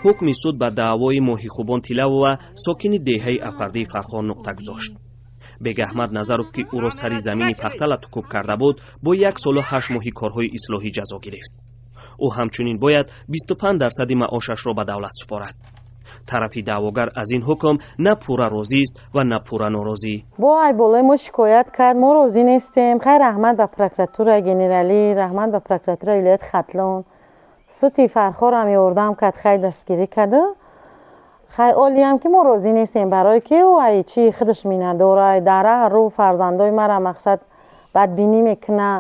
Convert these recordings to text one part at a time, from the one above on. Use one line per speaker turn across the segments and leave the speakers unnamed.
Ҳукми суд ба даъвои Моҳихубон Тилавова, сокини деҳаи Афардии Фархор, нуқта гузошт. Бегаҳмад Назаров, ки ӯро сари замини пахта латукӯб карда буд, бо 1 солу 8 моҳи корҳои ислоҳӣ ҷазо гирифт. Ӯ ҳамчунин бояд 25 дарсади маошашро ба давлат супорад. Тарафи даъвогар аз ин ҳукм на пурра розист ва на пурра норозӣ.
Бо ай болои мо шикоят кард, мо розӣ нестем. Хай, раҳмат ба прокуратураи генералӣ, раҳмат ба прокуратураи вилояти Хатлон. Суди Фархорам ёрдам кард, хай, дастгирӣ карду. Хай, олиям ки мо розӣ нестем, барое ки ӯ ай чи худаш миннатдорай, дар рӯ фарзандои мара мақсад бадбинӣ мекуна.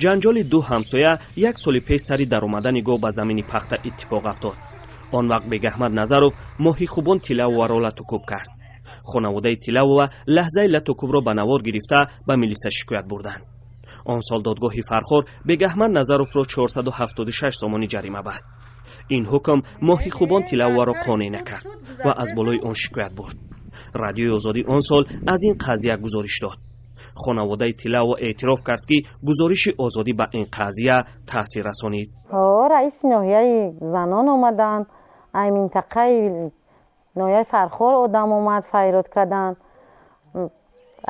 Ҷанҷоли ду ҳамсоя як соли пеш сари даромадани гов ба замини пахта иттифоқ афтод. Он вақт Бегаҳмад Назаров Моҳихубон Тилавоваро латукӯб кард. Хонаводаи Тилавова лаҳзаи латукӯбро ба навор гирифта, ба милиса шикоят бурданд. Он сол додгоҳи Фархор Бегаҳмад Назаровро 476 сомонӣ ҷарима баст. Ин ҳукм Моҳихубон Тилавоваро қонеъ накард ва аз болои он шикоят бурд. Радиои Озодӣ он сол аз ин қазия гузориш дод. Хонаводаи Тилавова эътироф кард, ки гузориши Озодӣ ба ин қазия таъсир расонид.
Раиси ноҳияи занон омаданд, ай минтақаи ноҳияи Фархор одам омад, файрод карданд,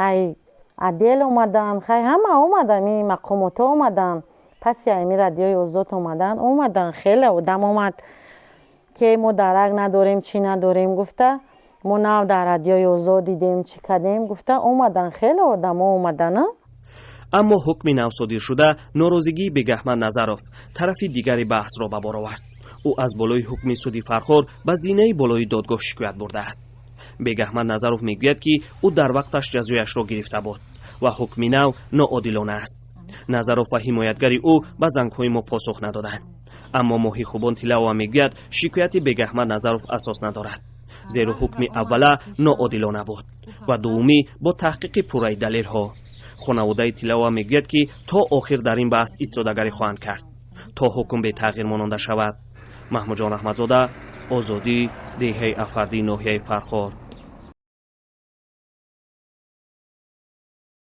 ай отдел омаданд. Хай, ҳама омаданд, и мақомотҳо омаданд. Паси ами Радиои Озод омаданд, омаданд, хеле одам омад, ки мо дарак надорем, чӣ надорем гуфта, мо нав дар Радиои Озод дидем, чӣ кардем гуфта омаданд, хеле одамо омаданд.
Аммо ҳукми навсодиршуда норозигии Бегаҳмад Назаров, тарафи дигари баҳсро, ба бор овард. Ӯ аз болои ҳукми суди Фархор ба зинаи болои додгоҳ шикоят бурдааст. Бегаҳмад Назаров мегӯяд, ки ӯ дар вақташ ҷазояшро гирифта буд ва ҳукми нав ноодилона аст. Назаров ва ҳимоятгари ӯ ба зангҳои мо посух надоданд. Аммо Моҳихубон Тилавова мегӯяд, шикояти Бегаҳмад Назаров асос надорад, зеро ҳукми аввала ноодилона буд ва дуввумӣ бо таҳқиқи пурраи далелҳо. Хонаводаи Тилавова мегӯяд, ки то охир дар ин баҳс истодагарӣ хоҳанд кард, то ҳукм бетағйир мононда шавад. Маҳмудҷон Раҳматзода, Озодӣ, деҳаи Афардии ноҳияи Фархор.